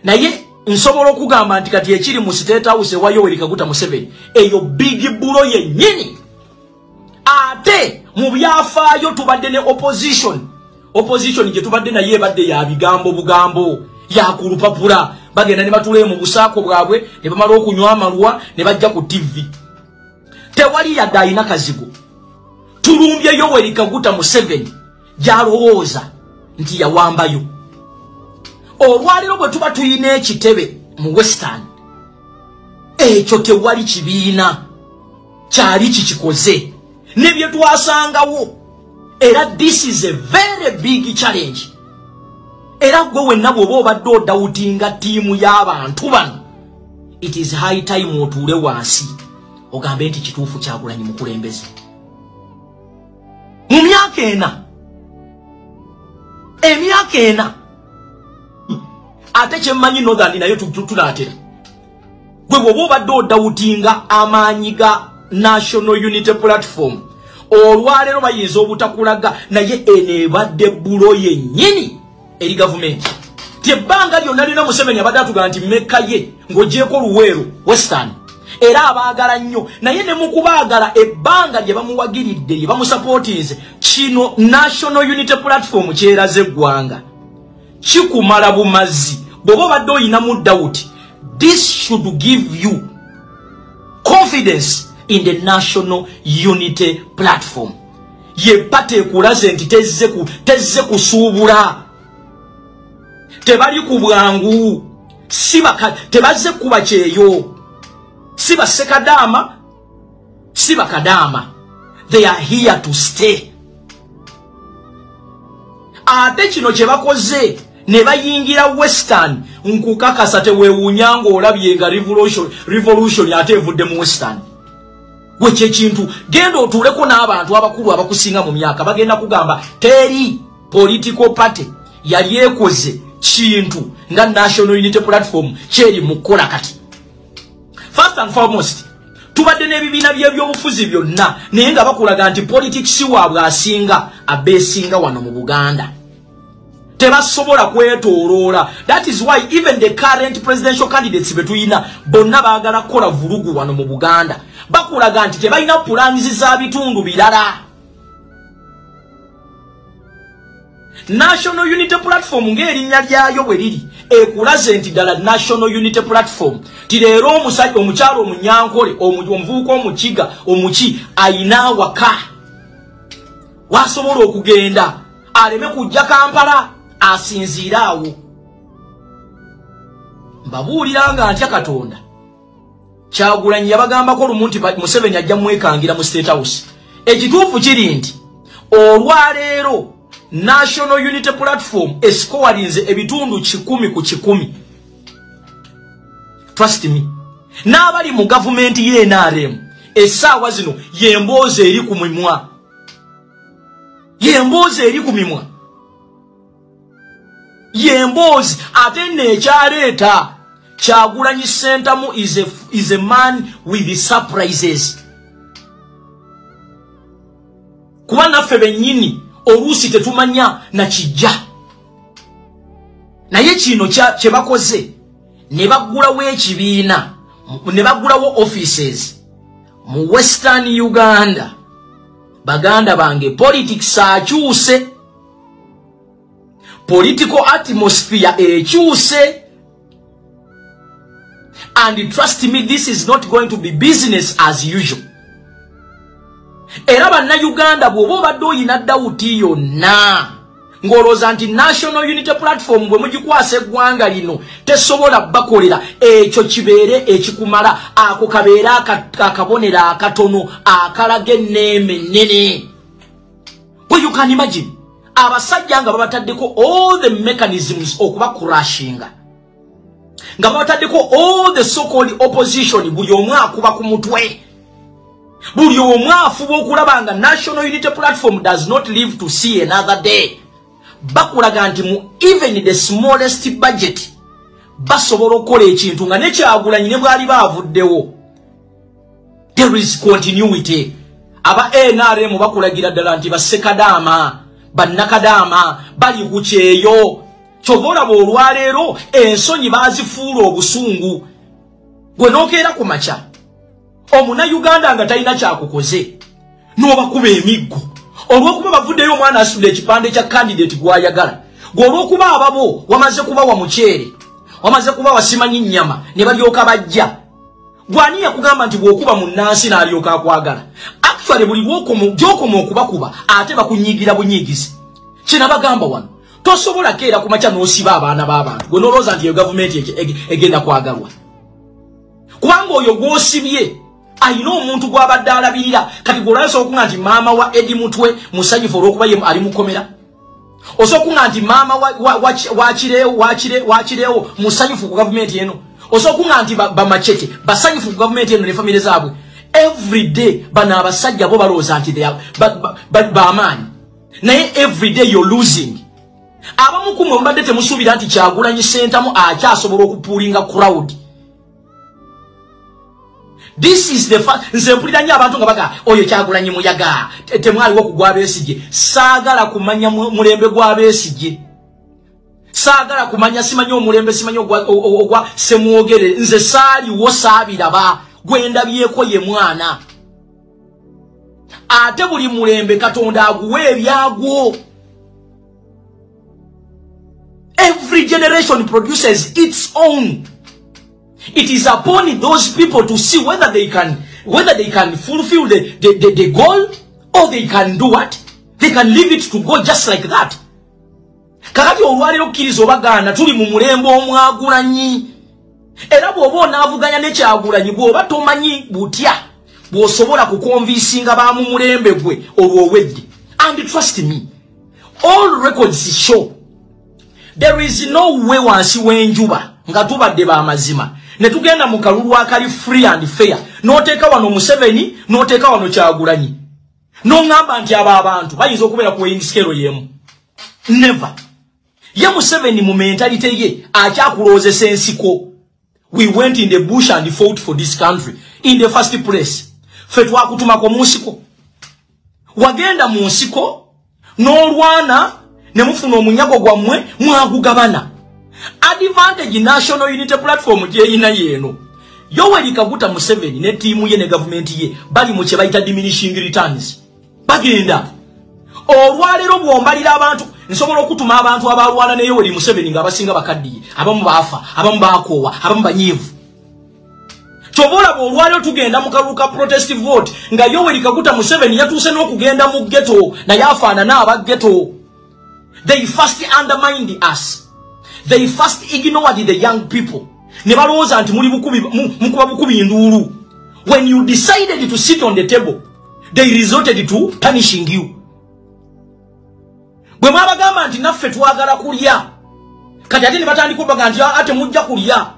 naye Nsobola okugamba nti kati ekiri mu State House ewa Yoweri Kaguta Museveni, eyo big blow yennyini. Ate mu byafaayo tubadde ne opposition. Opposition gye tubadde naye ebadde ya bigambo bugambo, ya ku lupapula. Bagenda ne batula mu busaako bwabwe ne bamala okunywa amalwa ne bajja ku TV. Tewali yadde alina kazigo. Tulumbye Yoweri Kaguta Museveni gy'alowooza nti yawambayo. Olwaliro bwe tuba tuyina ekitebe mu Western, ekyo tewali kibiina kyali kikikoze ne bye twasangawo. Era this is a very big challenge. Era gwe wenna bw'oba obadde odoubtinga ttiimu y'abantu bano, it is high time otuule wansi ogambe nti kituufu Kyagulanyi mukulembeze. Mu myaka 4, emyaka 4, ate kyemmanyi Northern nayo tunaatera. Gwe bw'oba obadde odoubtinga amaanyi ga National Unity Platform, olwaleero bayinza obutakulaga, naye eno ebadde blow yennyini eri gavumenti. Ti ebbanga lyonna lyonna Museveni abadde atugamba nti Mekka ye ng'ogyeko Luweero Western, era abaagala nnyo, naye ne mu kubaagala ebbanga lye bamuwagiridde, lye bamusapootinze, kino National Unity Platform kyeraze eggwanga kikumala bumazi. Bw'oba obadde oyinamu doubt, this should give you confidence in the National Unity Platform. Ye party ekulaze nti tezze kusuubula, tebali ku bwangu, tebazze kuba kyeyo, si basekadaama, si bakadaama. They are here to stay. Ate kino kye bakoze ne bayingira Western, nkukakasa teweewuunya ng'olabye nga revolution ate evudde mu Western. Gwe kyekintu genda otuuleko n'abantu abakulu abakusinga mu myaka, bagenda kugamba teri political party yali ekoze kintu nga National Unity Platform kyeri mu kukola kati. First and foremost, tubadde n'ebibiina by'ebyobufuzi byonna, naye nga bakulaga nti politics waabwe asinga abeesinga wano mu Buganda. Tebasobola kwetooloola. That is why even the current presidential candidates be tuyina bonna baagala kukola vulugu wano mu Buganda. Bakulaga nti tebalina plans za bitundu birala. National Unity Platform ng'erinnya lyayo bwe liri ekulaze nti ddala National Unity Platform ti leero omusajja, omukyalo omunyankole, omuvubuka omukiga, omuki ayina awaka wasobola okugenda aleme kujja Kampala, asinziire awo. Mbabuulira nga ntya Katonda. Kyagulanyi yabagambako lumu nti Museveni ajja mwekangira mu State House. Ekituufu kiri nti olwaleero National Unity Platform escorinze ebitundu 100 ku 100. Trust me. N'abali mu gavumenti ye NRM essaawa zino y'emboozi eri ku mimwa. Y'emboozi eri ku mimwa. Y'emboozi ate nno ekyaleeta Kyagulanyi Ssentamu is a man with the surprises. Kuba naffe bennyini oluusi tetumanya na kijja. Naye kino kye bakoze ne baggulawo ekibiina, ne baggulawo offices mu Western Uganda. Baganda bange, politics akyuse, political atmosphere ekyuse, and trust me, this is not going to be business as usual. Era bannayuganda bw'oba obadde oyina doubt yonna ng'olowooza nti National Unity Platform bwe mugikwasa eggwanga lino tesobola bakolera, ekyo kibeere ekikumala, ako kabeere akabonero akatono akalaga enneema ennene. Well, you can imagine abasajja nga babataddeko all the mechanisms okuba crashinga, nga babataddeko all the so-called opposition, buli omu akuba ku mutwe, buli omu afuba okulaba nga National Unity Platform does not live to see another day. Bakulaga nti mu even the smallest budget basobola okukola ekintu nga ne Kyagulanyi ne bwali baavuddewo, there is continuity. Aba NRM bakulagira ddala nti bassekadaama, bannakadaama bali ku kyeyo, Kyova olaba olwaleero ensonyi baazifuula obusungu. Gwe n'okeera ku makya omunnayuganda nga talina kyakukoze n'obakuba emiggo olw'okuba bavuddeyo omwana asitudde ekipande kya candidate gw'ayagala. Gwe olw'okuba ababo wamaze kubawa muceere, wamaze kubawa simanyi nnyama, ne balyoka bajja. Gwani yakugamba nti bw'okuba munnansi n'alyoka akwagala? Actually buli gy'okoma okubakuba ate bakunyiigira bunyiigizi. Kye nabagamba wano, tosobola keera ku makya n'osiba abaana b'abantu gwe n'olowooza nti eyo gavumenti egenda kwagalwa, kubanga oyo gw'osibye ayina omuntu gw'abadde alabirira. Kati gwe olwasobola okuŋŋa nti maama wa Edi Mutwe musanyufu olw'okuba ye ali mukomera? Osobola okuŋŋa nti maama wakireewo musanyufu ku gavumenti eno? Osobola okuŋŋa nti bamachete basanyufu ku gavumenti eno ne famire zaabwe? Everyday bano abasajja bo balowooza nti bamaanyi, naye everyday you're losing. Abamu ku mmwe mubadde temusuubira nti Kyagulanyi Sentamu akyasobola okupullinga crowd. This is the fact. Nze mpulira nnyo abantu nga baga oyo Kyagulanyi muyaga, temwaliwo ku gwa Besigye. Saagala kumanya mulembe gwa Besigye, saagala kumanya simanyi omulembe simanyi ogwa Semwogere. Nze saaliwo, saabiraba. Gwendabyeko ye mwana. Ate buli mulembe Katonda aguwa ebyagwo. Every generation produces its own. It is upon those people to see whether they can fulfill the goal or they can do what? They can leave it to go just like that. Kakati olwaleero okkiriza obagaana, tuli mu mulembe omwagulanyi, era bw'oba onaavuganya ne Kyagulanyi, bw'oba tomanyi butya bw'osobola kuconvincinga ba mu mulembe gwe, olwo owedde. And trust me, all records show there is no way wansi w'enjuba nga tubadde b'amazima ne tugenda mu kalulu akali free and fair, n'oteeka wano Museveni, n'oteeka wano Kyagulanyi, n'oŋŋamba nti abo abantu bayinza okubeera ku weighing scale y'emu. Never. Ye Museveni mu mentality ye akyakulowoozesa ensiko. We went in the bush and fought for this country in the first place. Ffe twakutumako mu nsiko? Wagenda mu nsiko n'olwana ne mufuna omunyago gwammwe, mwagugabana. Advantage National Unity Platform gyeyina yeeno: Yoweri Kaguta Museveni ne ttiimu ye ne gavumenti ye bali mu kye bayita diminishing returns, bagenda. Olwaleero bw'ombalira abantu, nsobola okutuma abantu abalwana ne Yoweri Museveni ng'abasinga bakaddiye, abamu baafa, abamu baakoowa, abamu banyiivu. Kyova olaba olwaleero tugenda mu kalulu ka protest vote nga Yoweri Kaguta Museveni yatuuse n'okugenda mu ghetto, naye afaanana aba ghetto. They first undermined us, they first ignored the young people, ne balowooza nti muli mukuba bukubi nduulu. When you decided to sit on the table, they resorted to punishing you. Bwe mwabagamba nti naffe twagala kulya, kati ate ne batandika obaga nti ate mujja kulya,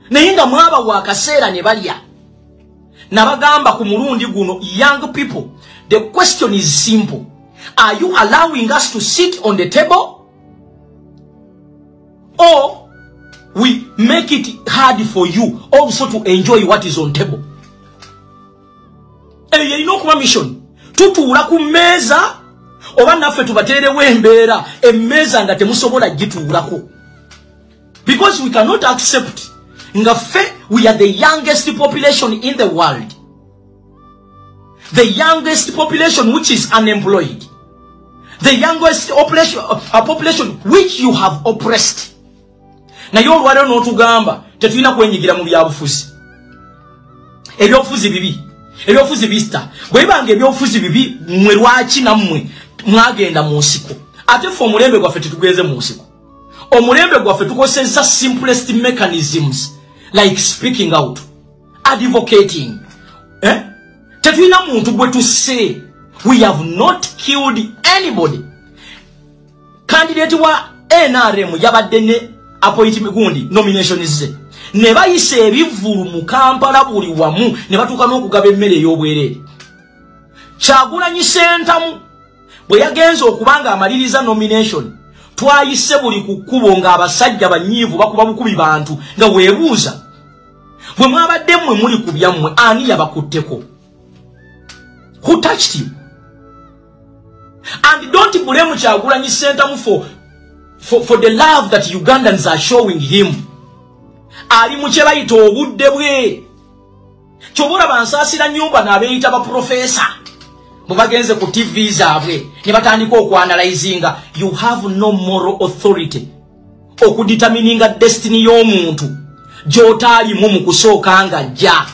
naye nga mwabawa akaseera ne balya. Nabagamba ku mulundi guno, young people, the question is simple: are you allowing us to sit on the table, or we make it hard for you also to enjoy what is on table? Eyo erina okuba mission. Tutuula ku mmeeza oba naffe tubateerewo embeera emmeeza nga temusobola gituulako? Because we cannot accept nga ffe we are the youngest population in the world, the youngest population which is unemployed, the youngest population which you have oppressed, naye olwaleero n'otugamba tetulina kwenyigira mu byabufuzi. Ebyobufuzi bibi, ebyobufuzi bista. Bwe bibanga ebyobufuzi bibi, mmwe lwaki nammwe mwagenda mu nsiko? Ate ffe omulembe gwaffe tetugenze mu nsiko. Omulembe gwaffe tukozesezza simplest mechanisms like speaking out, advocating, eh? Tetulina muntu gwe tusse. We have not killed anybody. Candidate wa NRM yabadde ne appointment gundi nomination ze, ne bayisa ebivvulu mu Kampala buli wamu, ne batuuka n'okugaba emmere ey'obwereere. Kyagulanyi Sentamu bwe yagenze okuba nga amaliriza nomination, twayise buli ku kkubo ng'abasajja banyiivu bakuba bukubi bantu, nga weebuuza, bwe mwabadde mmwe muli ku byammwe, ani yabakutteko? Who touched you? And don't blame Kyagulanyi Sentamu for for the love that Ugandans are showing him. Ali mu kye bayita obudde bwe. Ky'oba bansaasira nyumba n'abeeyita ba professor bwe bagenze ku TV zaabwe ne batandika okuanalyzinga. You have no moral authority okudetermininga destiny y'omuntu gy'otaalimu mu kusooka nga ajja,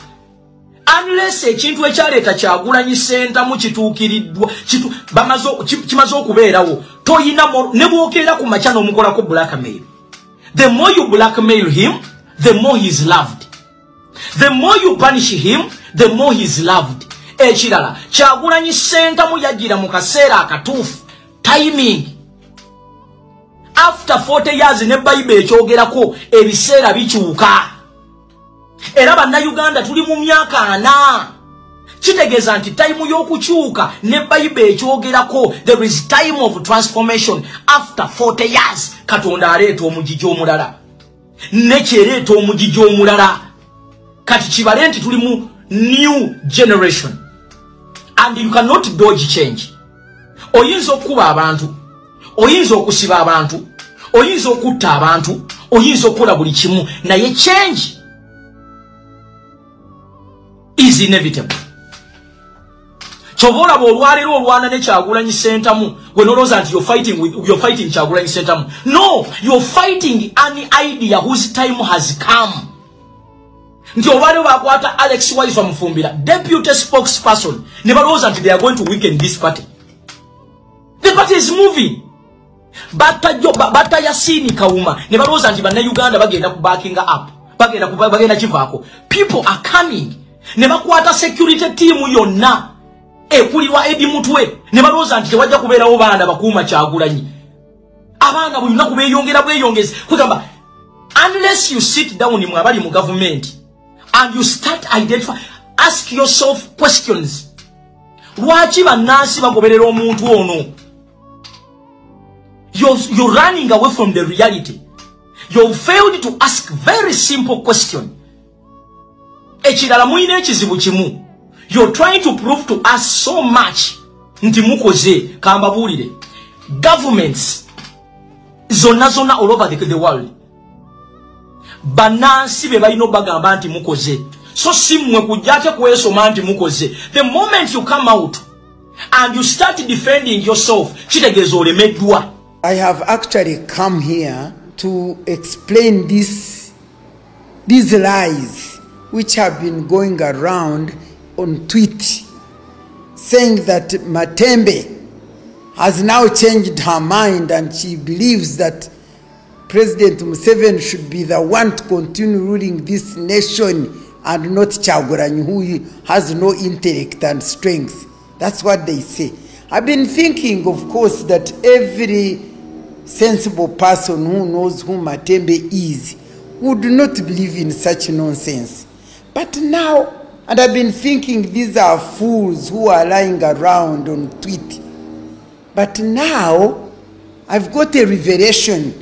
unless ekintu ekyaleeta Kyagulanyi Ssentamu kituukiriddwa, kimaze okubeerawo. Toyina ne bwokeera ku makya n'omukolako blackmail. The more you blackmail him, the more he is loved. The more you punish him, the more he is loved. Ekirala, Kyagulanyi Ssentamu yajjira mu kaseera akatuufu, timing. After 40 years ne Bible ekyogerako, ebiseera bikyuka. Era bannayuganda tuli mu myaka 40. Kitegeeza nti time y'okukyuka ne Bible ekyogerako, there is time of transformation. After 40 years Katonda aleeta omugigi omulala, nekyereeta omugigi omulala. Kati kibale nti tuli mu new generation and you cannot dodge change. Oyinza okukuba abantu, oyinza okusiba abantu, oyinza okutta abantu, oyinza okukola buli kimu, naye change is inevitable. Kyova olaba olwaleero olwana ne Kyagulanyi Ssentamu, gwe nolowooza nti you're fighting Kyagulanyi Ssentamu. No, you're fighting an idea whose time has come. Nti olwaleero bakwata Alex Waiswa Mufumbira, deputy spokesperson, ne balowooza nti they are going to weaken this party. The party is moving. Batta Yasini Kawuma ne balowooza nti bannayuganda bagenda ku backing up, bagenda kivaako. People are coming. Ne bakwata security team yonna ekulirwa Eddie Mutwe ne balowooza nti tewajja kubeerawo baana bakuuma Kyagulanyi. Abaana buli lunaku beeyongera bweyongezi. Kugamba, unless you sit down mwe abali mu government and you start identify, ask yourself questions. Lwaki bannansi bagoberera omuntu ono? You're running away from the reality. You failed to ask very simple question. Ekirala mulina ekizibu kimu. You're trying to prove to us so much nti mukoze. Kambabuulire, governments zonna zonna all over the world, bannansi be balina obagamba nti mukoze, so si mmwe kujja ate kwesoma nti mukoze. The moment you come out and you start defending yourself, kitegeeza olemeddwa. I have actually come here to explain these lies which have been going around on tweet, saying that Matembe has now changed her mind and she believes that President Museveni should be the one to continue ruling this nation and not Kyagulanyi, who has no intellect and strength. That's what they say. I've been thinking, of course, that every sensible person who knows who Matembe is would not believe in such nonsense. But now, and I've been thinking these are fools who are lying around on tweet. But now, I've got a revelation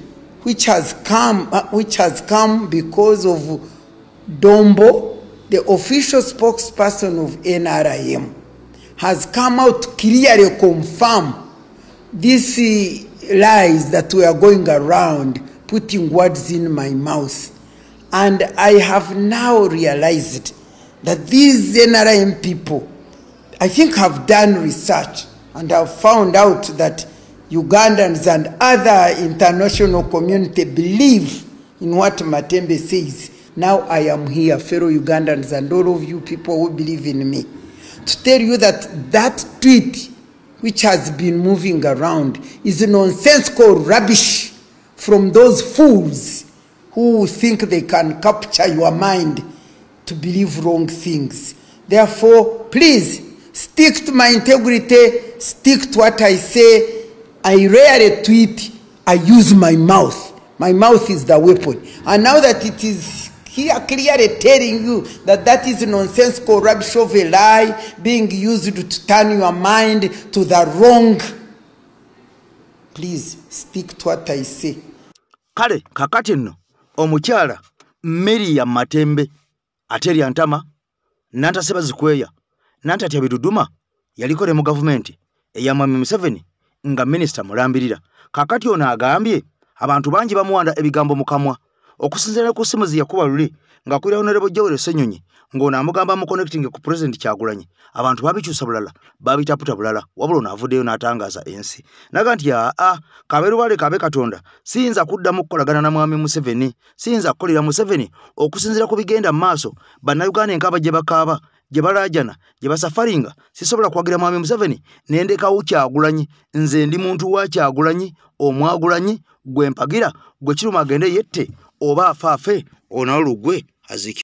which has come because of Dombo, the official spokesperson of NRM, has come out to clearly confirm these lies that were going around, putting words in my mouth. And I have now realized that these NRM people, I think, have done research and have found out that Ugandans and other international community believe in what Matembe says. Now I am here, fellow Ugandans and all of you people who believe in me, to tell you that that tweet which has been moving around is nonsensical rubbish from those fools who think they can capture your mind to believe wrong things. Therefore, please stick to my integrity, stick to what I say. I rarely tweet, I use my mouth. My mouth is the weapon. And now that it is here clearly telling you that that is nonsensical rubbish of a lie being used to turn your mind to the wrong, please stick to what I say. Kale kakati nno omukyala Miriam Matembe aterya ntama nantaseba zikweya nantatya biduduma yaliko ne mu gavumenti eya Mwami Museveni nga minisita mulambirira. Kakati ono agambye Abantu bangi bamuwanda ebigambo mu kamwa okusinziira ku ssimu ze yakuba luli ng'akulira Honorable Joel Ssenyonyi ng'ono amugamba mu connecting ku President Kyagulanyi. Abantu babikyusa bulala, babitaputa bulala, wabula ono avuddeyo n'atangaaza ensi naga nti aa kabe lubale kabe Katonda, siyinza kuddamu kukolagana na mwami Museveni, siyinza kukolera Museveni okusinziira ku bigenda mu maaso. Bannayuganda enkaba gye bakaaba, gye balaajana, gye basafaringa, sisobola kuwagira mwami Museveni nendekawo Kyagulanyi. Nze ndi muntu wa Kyagulanyi, omwagulanyi gwe mpagira, gwe kiruma agende yette oba afaafe, onalugwe aziki.